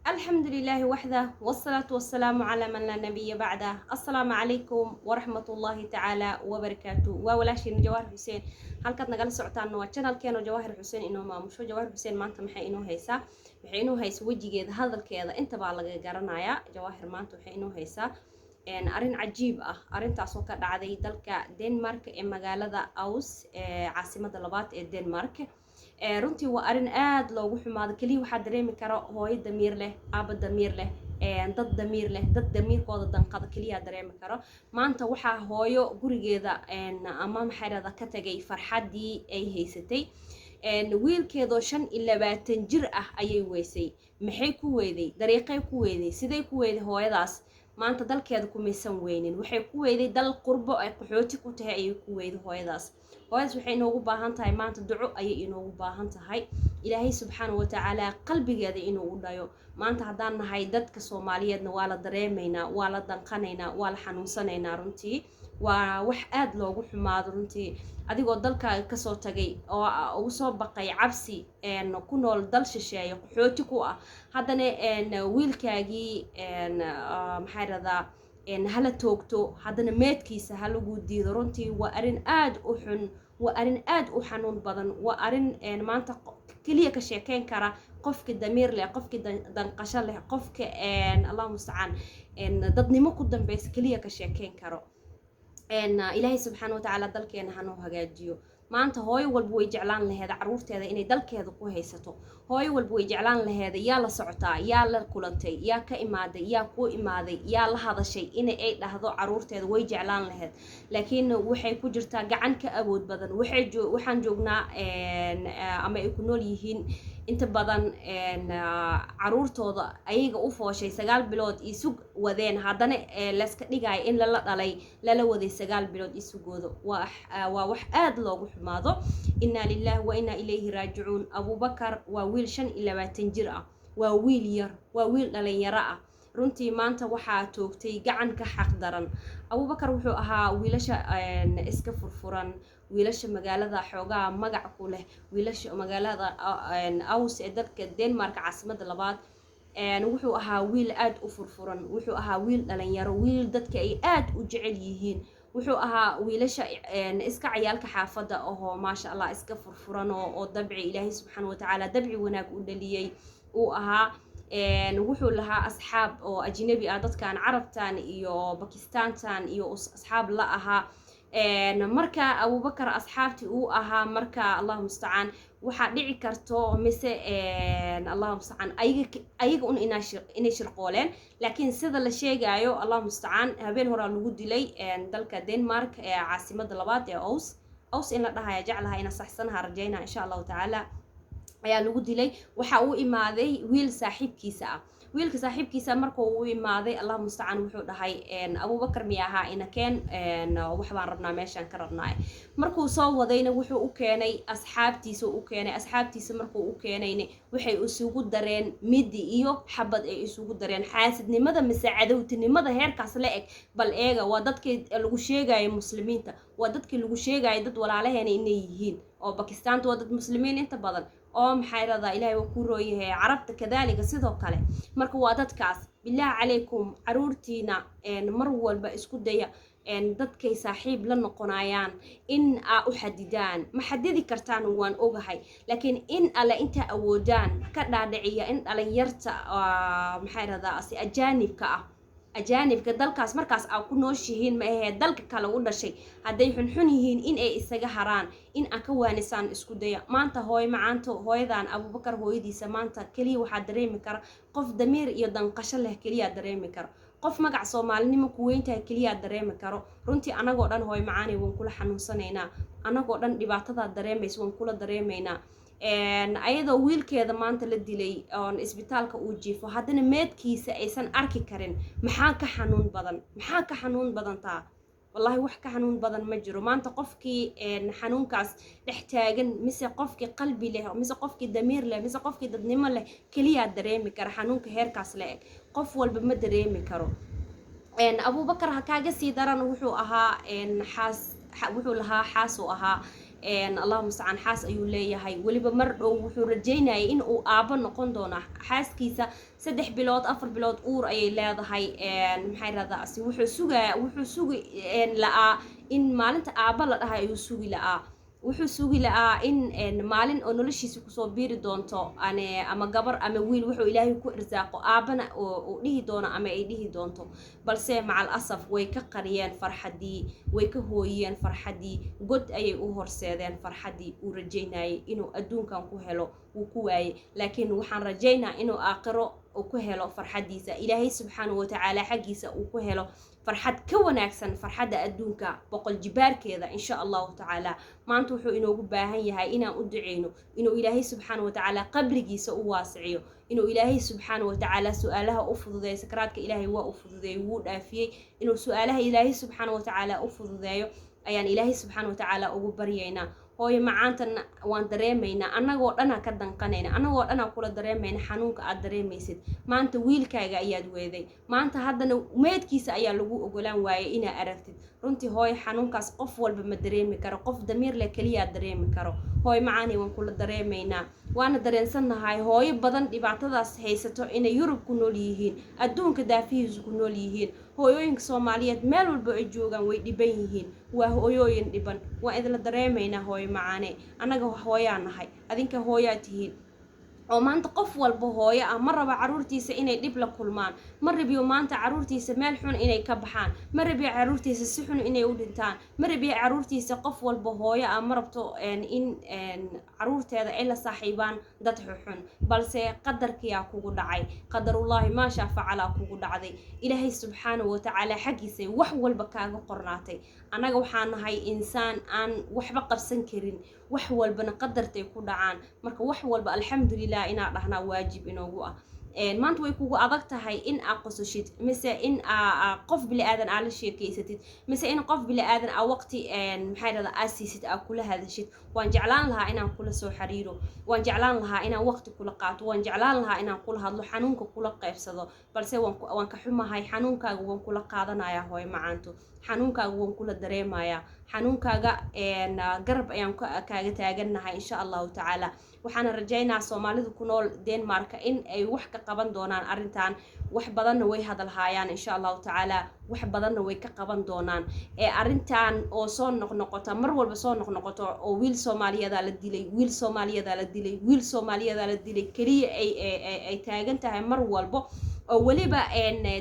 الحمد لله وحده، والصلاة والسلام على من لا نبي بعده. السلام عليكم ورحمة الله تعالى وبركاته. Waa walaashiin Jawaahir Xuseen. Halkaad nagala socotaan waa channelkeena Jawaahir Xuseen inoo maamusho. Jawaahir Xuseen maanta maxay inoo haysaa? Waxay inoo haysaa, wejigeeda, hadalkeeda intabaa laga garanayaa. Jawaahir maanta waxay inoo haysaa arrin cajiib ah, arrintaasoo ka dhacday dalka Denmark ee magaalada Aarhus ee caasimada labaad ee Denmark. Runtii waa arrin aada loogu xumaado. Keliya waxaa dareemi kara hooyo damiir leh, aaba damiir leh, dad damiir leh, dad damiirkooda danqada keliyaa dareemi karo. Maanta waxaa hooyo gurigeeda ama maxay dhahda ka tagay farxaddii ay haysatay. Wiilkeedoo 25 jir ah ayay weysay. Maxay ku weyday? Dariiqay ku weyday? Siday ku weyday hooyadaas? Maanta dalkeeda kumaysan weynin, waxay ku weyday dal qurbo ay qaxooti ku tahay ayay ku weyday hooyadaas. Hooyadaas waxay inoogu baahan tahay maanta duco ayay inoogu baahan tahay, Ilaahay subxaana watacaala qalbigeeda inuu u dhayo. Maanta haddaan nahay dadka Soomaaliyeedna waa la dareemaynaa, waa la danqanaynaa, waa la xanuunsanaynaa. Runtii waa wax aada loogu xumaado. Runtii adigoo dalkaaga kasoo tagay oo ugu soo baqay cabsi, ku nool dal shisheeye, qaxooti ku ah, haddana wiilkaagii, maxaa rahdaa, hala toogto, haddana meedkiisa ha lagu diido. Runtii waa arrin aada u xun, waa arrin aada u xanuun badan, waa arrin maanta keliya ka sheekeyn kara qofki damiir leh, qofki danqasho leh, qofka, Allahu mustacaan, dadnimo ku dambeysa keliya ka sheekeyn karo. Ilaahay subxaana watacaala dalkeena hanoo hagaajiyo. Maanta hooyo walba way jeclaan laheeda caruurteeda inay dalkeeda ku haysato. Hooyo walba way jeclaan laheeda yaa la socotaa, yaa la kulantay, yaa ka imaaday, yaa kuu imaaday, yaa la hadashay, in ay dhahdo caruurteeda way jeclaan laheed. Laakiin waxay ku jirtaa gacan ka awood badan. Waxay waxaan joognaa ama ay ku nool yihiin inta badan caruurtooda ayaga u fooshay, 9 bilood iyo sug wadeen, haddana layska dhigaayo in lala dhalay, lala waday 9 bilood iyo sugooda. Waa wax aada loogu xumaado. Inaa lillahi wa inaa ilayhi raajicuun. Abubakar waa wiil 25 jir ah, waa wiil yar, waa wiil dhalinyaro ah. Runtii maanta waxaa toogtay gacan ka xaq daran. Abubakar wuxuu ahaa wiilasha iska furfuran, wiilasha magaalada xoogaa magac ku leh, wiilasha magaalada Aarhus ee dalka Denmark, caasimada labaad. Wuxuu ahaa wiil aada u furfuran, wuxuu ahaa wiil dhalinyaro, wiil dadka ay aada u jecel yihiin. Wuxuu ahaa wiilasha iska ciyaalka xaafadda ahoo, maasha Allah, iska furfuran oo dabci Ilaahay subxaana watacaala dabci wanaag u dhaliyey uu ahaa. Wuxuu lahaa asxaab oo ajnabi ah, dadkan Carabtan iyo Bakistaantan iyo asxaab la ahaa. Marka Abubakar asxaabtii uu ahaa, marka, Allahu mustacaan, waxaa dhici karto mise, Allahu mustacaan, ayaga un inay shirqooleen. Laakiin sida la sheegayo, Allahu mustacaan, habeen horaa lagu dilay dalka Denmark ee caasimada labaad ee Aarhus. Aarhus in la dhahaya jeclaha, ina saxsanaha rajaynaa insha Allahu tacaala, ayaa lagu dilay. Waxa uu imaaday wiil saaxiibkiisa ah. Wiilka saaxiibkiisa marka uu imaaday, Allah mustacaan, wuxuu dhahay, "Abubakar miya ahaa? Inakeen, wax baan rabnaa, meeshaan ka rabnaa." Markuu soo wadayna wuxuu u keenay asxaabtiisa u keenay. Asxaabtiisa markuu u keenayna waxay isugu dareen midi iyo xabad ay isugu dareen. Xaasidnimada mise cadowtinimada heerkaas la eg bal eega. Waa dadkii lagu sheegayo muslimiinta, waa dadkii lagu sheegayo dad walaalaheena inay yihiin, oo Bakistaanta waa dad muslimiin inta badan, oo maxay radaa, Ilaahay waa ku rooyahay, Carabta kadaalika sidoo kale. Marka waa dadkaas. Bilaahi calaykum, caruurtiina mar walba isku daya dadkay saaxiib la noqonayaan in aa u xadidaan. Ma xadidi kartaan, waan ogahay, laakiin in alle intaa awoodaan ka dhaadhiciya in dhalinyarta, maxay rahdaa, si ajaanibka ah, ajaanibka dalkaas markaas aa ku nooshihiin ma ahee, dalka kale u dhashay, hadday xunxun yihiin in ay isaga haraan, in aa ka waanisaan isku daya. Maanta hooyo macaanto, hooyadan Abubakar hooyadiisa, maanta keliya waxaa dareemi kara qof damiir iyo danqasho leh, keliyaa dareemi kara qof magac Soomaalinimo ku weyntahay, keliyaa dareemi karo. Runtii anagoo dhan, hooyo macaanay, waan kula xanuunsanaynaa. Anagoo dhan dhibaatadaa dareemaysa waan kula dareemaynaa. Ayadoo wiilkeeda maanta la dilay oon isbitaalka uu jiifo, haddana meedkiisa aysan arki karin. Maxaa ka xanuun badan? Maxaa ka xanuun badan taa? Wallahi wax ka xanuun badan ma jiro. Maanta qofkii xanuunkaas dhex taagan, mise qofkii qalbi leh, mise qofkii damiir leh, mise qofkii dadnimo leh keliyaa dareemi kara xanuunka heerkaas la eg. Qof walba ma dareemi karo. Abubakar ha kaaga sii daran, wuxuu ahaa xaas, wuxuu lahaa xaas uu ahaa. Allahu mustacaan, xaas ayuu leeyahay. Weliba mar dhow wuxuu rajaynayay in uu aabo noqon doono. Xaaskiisa 3 bilood, 4 bilood uur ayay leedahay. Maxay rahdaa, si wuxuu sugaya, wuxuu sugi la'aa in maalinta aabo la dhahay ayuu sugi la'aa. Wuxuu sugi la'aa in maalin oo noloshiisa kusoo biiri doonto ama gabar ama wiil, wuxuu Ilaahay ku irsaaqo, aabana uu dhihi doono ama ay dhihi doonto. Balse macal asaf, way ka qariyeen farxaddii, way ka hooyiyeen farxaddii, god ayay u horseedeen. Farxaddii uu rajaynayay inuu adduunkan ku helo wuu ku waayey, laakiin waxaan rajaynaa inuu aakhiro uu ku helo farxaddiisa, Ilaahay subxaanahu watacaala xaggiisa uu ku helo farxad ka wanaagsan farxadda adduunka 100 jibaarkeeda, insha Allahu tacaala. Maanta wuxuu inoogu baahan yahay inaan u duceyno inuu Ilaahay subxaanahu watacaala qabrigiisa u waasiciyo, inuu Ilaahay subxaanahu watacaala su-aalaha u fududeeyo. Sakaraadka Ilaahay waa u fududeeyey, wuu dhaafiyey. Inuu su-aalaha Ilaahay subxaanahu watacaala u fududeeyo ayaan Ilaahay subxaana watacaala ugu baryaynaa. Hooyo macaantana, waan dareemaynaa, annagoo dhanaa ka danqanayna, annagoo dhanaa kula dareemayna xanuunka aad dareemaysid. Maanta wiilkaaga ayaad weeday, maanta haddana meedkiisa ayaa lagu ogolaan waayay inaa aragtid. Runtii hooyo, xanuunkaas qof walba ma dareemi karo, qof damiir leh keliyaa dareemi karo. Hooyo macaani, waan kula dareemaynaa, waana dareensannahay hooyo badan dhibaatadaas haysato inay Yurub ku nool yihiin, adduunka daafihiisu ku nool yihiin. Hooyooyinka Soomaaliyeed meel walba ay joogaan way dhiban yihiin, waa hooyooyin dhiban. Waan idinla dareemaynaa, hooyo macaane. Annaga hooyaa nahay, adinka hooyaa tihiin, oo maanta qof walba hooyo ah ma rabo caruurtiisa inay dhib la kulmaan, ma rabiyo maanta caruurtiisa meel xun inay ka baxaan, ma rabiyo caruurtiisa si xun inay u dhintaan, ma rabiyo caruurtiisa. Qof walba hooyo ah ma rabto in caruurteeda ay la saaxiibaan dad xuxun, balse qadarkiyaa kugu dhacay. Qadarullaahi maashaa facalaa kugu dhacday. Ilaahay subxaanahu watacaala xaggiisay wax walba kaaga qornaatay. Annaga waxaa nahay insaan aan waxba qabsan karin, wax walbana qadartay ku dhacaan. Marka wax walba alxamdulilah inaa dhahnaa waajib inoogu ah. Maanta way kugu adag tahay in aa qososhid, mise in aa qof bili aadan aa la sheekeysatid, mise in qof bili aadan aa waqti, maxay dhahdaa, aa siisid, aa kula hadashid. Waan jeclaan lahaa inaan kula soo xiriiro, waan jeclaan lahaa inaan waqti kula qaato, waan jeclaan lahaa inaan kula hadlo, xanuunka kula qaybsado, balse waan ka xumahay. Xanuunkaaga waan kula qaadanayaa, hooyo macaanto. Xanuunkaaga waan kula dareemayaa, xanuunkaaga garab ayaan kaaga taagannahay, insha Allahu tacaala. Waxaana rajaynaa Soomaalidu ku nool Denmarka in ay wax ka qaban doonaan arrintan. Wax badanna way hadalhaayaan, insha Allahu tacaala, wax badanna way ka qaban doonaan ee arrintan oo soo noqnoqota, mar walba soo noqnoqoto, oo wiil Soomaaliyadaa la dilay, wiil Soomaaliyadaa la dilay, wiil Soomaaliyadaa la dilay keliya ay taagan tahay mar walbo, oo weliba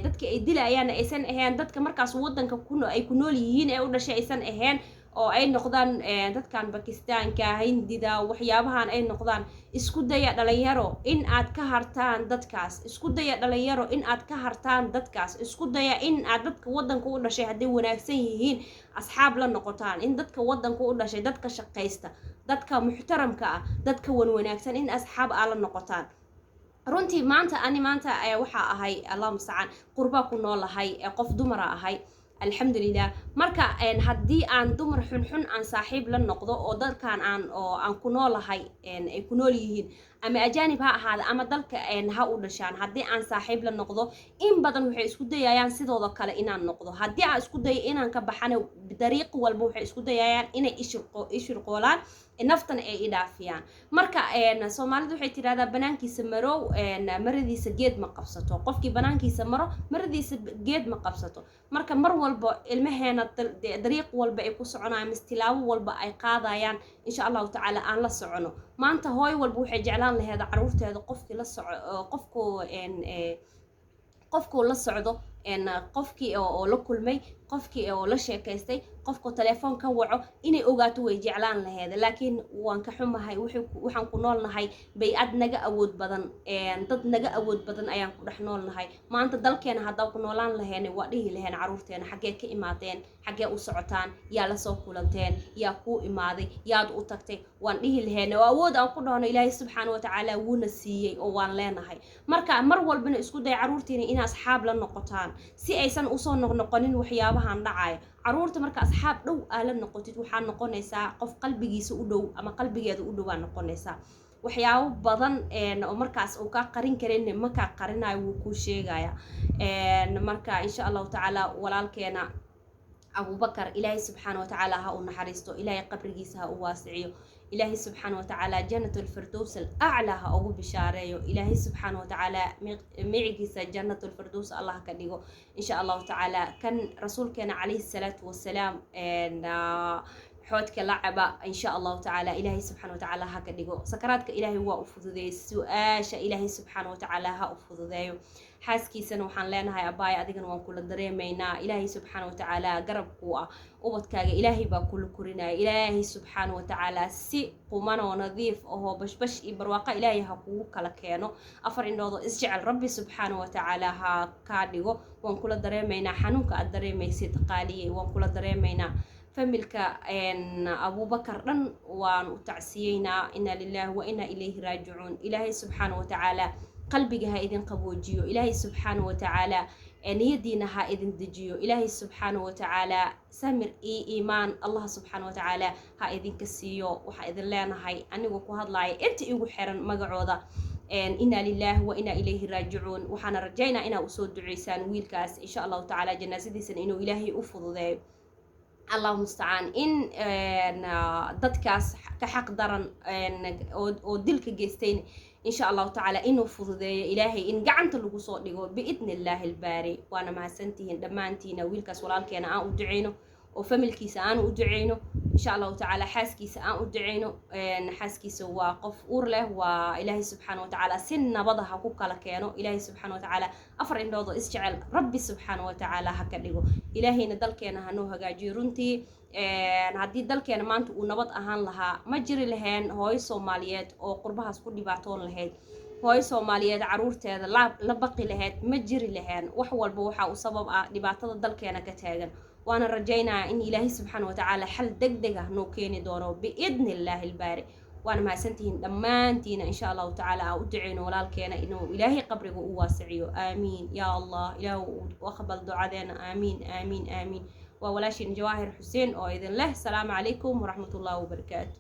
dadka ay dilayaan aysan ahayn dadka markaas waddanka ku ay ku nool yihiin ee u dhashay aysan ahayn, oo ay noqdaan dadkan Bakistaanka, Hindida, waxyaabahan ay noqdaan. Isku daya, dhalinyaro, in aad ka hartaan dadkaas. Isku daya, dhalinyaro, in aad ka hartaan dadkaas. Isku daya in aad dadka waddanka u dhashay, hadday wanaagsan yihiin, asxaab la noqotaan. In dadka waddanka u dhashay, dadka shaqaysta, dadka muxtaramka ah, dadka wanwanaagsan, in asxaab aa la noqotaan. Runtii maanta ani maanta waxaa ahay, Allah mustacaan, qurbaa ku noolahay, qof dumara ahay, alxamdulilah. Marka haddii aan dumar xunxun aan saaxiib la noqdo, oo dalkan aan oo aan ku noolahay ay ku nool yihiin, ama ajaanib ha ahaada ama dalka ha u dhashaan, haddii aan saaxiib la noqdo, in badan waxay isku dayayaan sidooda kale inaan noqdo. Haddii aan isku dayo inaan ka baxana, dariiq walba waxay isku dayayaan inay ishirqoolaan, naftana ay i dhaafiyaan. Marka Soomaalidu waxay tidhahdaa, "Banaankiisa marow, maradiisa geed ma qabsato." Qofkii banaankiisa maro, maradiisa geed ma qabsato. Marka mar walba ilmaheena dariiq walba ay ku soconayaan, mise tilaabo walba ay qaadayaan, insha Allahu tacaala aan la socono. Maanta hooy walba waxay jeclaan laheed caruurteeda qofkii la soco, qofku qofkuu la socdo, qofkii oo la kulmay, qofkii oo la sheekaystay, qofku telefoon ka waco, inay ogaato way jeclaan laheed. Laakiin waan ka xumahay, waxaan ku noolnahay bay-ad naga awood badan, dad naga awood badan ayaan ku dhex noolnahay. Maanta dalkeena haddaan ku noolaan laheyn, waa dhihi laheen caruurteena, "Xaggee ka imaadeen? Xaggee u socotaan? Yaa lasoo kulanteen? Yaa kuu imaaday? Yaad u tagtay?" Waan dhihi laheen, oo awood aan ku dhahno Ilaahay subxaana watacaala wuuna siiyey oo waan leenahay. Marka mar walbana isku day caruurtiina in asxaab la noqotaan, si aysan usoo noqnoqonin waxyaabahan dhacaya. Caruurta marka asxaab dhow aa la noqotid, waxaa noqonaysaa qof qalbigiisa u dhow ama qalbigeeda u dhow aa noqonaysaa. Waxyaabo badan oo markaas uu kaa qarin karin ma kaa qarinayo, wuu kuu sheegaya. Marka insha Allahu tacaala walaalkeena Abubakar, Ilaahay subxaana watacaala ha u naxariisto, Ilaahay qabrigiisa ha u waasiciyo, Ilaahay subxaana watacaala Jannat Alfirdows Alaclaa ha ugu bishaareeyo, Ilaahay subxaana watacaala micigiisa Jannat Alfirdows Allah ka dhigo, insha Allahu tacaala. Kan Rasuulkeena calayhi salaatu wasalaam xoodka la caba, insha Allahu tacaala, Ilaahay subxaana watacaala ha ka dhigo. Sakaraadka Ilaahay waa u fududeeyey, su-aasha Ilaahay subxaana watacaala ha u fududeeyo. Xaaskiisana waxaan leenahay, abaaya, adigana waan kula dareemaynaa. Ilaahay subxaana watacaala garabkuu ah, ubadkaaga Ilaahay baa kula korinaya. Ilaahay subxaana watacaala si quman oo nadiif ahoo bashbash iyo barwaaqo Ilaahay ha kugu kala keeno. Afar indhoodoo isjecel Rabbi subxaana watacaala ha kaa dhigo. Waan kula dareemaynaa xanuunka aad dareemaysid, qaaliye, waan kula dareemaynaa. Familka Abubakar dhan waan u tacsiyeynaa. Inaa lilahi wa inaa ilayhi raajicuun. Ilaahay subxaana watacaala qalbiga ha idin qaboojiyo, Ilaahay subxaana watacaala niyadiina ha idin dejiyo, Ilaahay subxaana watacaala samir iyo iimaan Allah subxaana watacaala ha idinka siiyo. Waxaa idin leenahay, anigoo ku hadlaaya inta igu xiran magacooda, inaa lilahi wa inaa ilayhi raajicuun. Waxaana rajaynaa inaa usoo duceysaan wiilkaas, insha Allahu tacaala, janaasadiisana inuu Ilaahay u fududeeyo, Allahu mustacaan. In dadkaas ka xaq daran oo dilka geystayna, insha Allahu tacaala, inuu fududeeyo Ilaahay in gacanta lagu soo dhigo, biidni Illaahi Albaari. Waana mahadsantihiin dhammaantiina. Wiilkaas walaalkeena aan u duceyno oo familkiisa aan u duceyno, insha Allahu tacaala. Xaaskiisa aan u duceyno. Xaaskiisa waa qof uur leh. Waa Ilaahay subxaana watacaala si nabada ha ku kala keeno. Ilaahay subxaana watacaala afar indhood oo isjecel Rabbi subxaana watacaala ha ka dhigo. Ilaahayna dalkeena hanoo hagaajiyo. Runtii, haddii dalkeena maanta uu nabad ahaan lahaa, ma jiri laheen hooyo Soomaaliyeed oo qurbahaas ku dhibaatoon lahayd, hooyo Soomaaliyeed caruurteeda la baqi lahayd ma jiri laheen. Wax walba waxaa u sabab ah dhibaatada dalkeena ka taagan. Waana rajaynayaa in Ilaahay subxaana watacaala xal deg deg ah noo keeni doono, biidni Illaahi Albaari. Waana mahadsantihiin dhammaantiina. Insha Allahu tacaala aan u duceyno walaalkeena inuu Ilaahay qabriga u waasiciyo. Aamiin yaa Allah. Ilaah u aqbal ducadeena. Aamiin, aamiin, aamiin. Waa walaashiin Jawaahir Xuseen oo idin leh, asalaamu calaykum waraxmat ullahi wabarakaatu.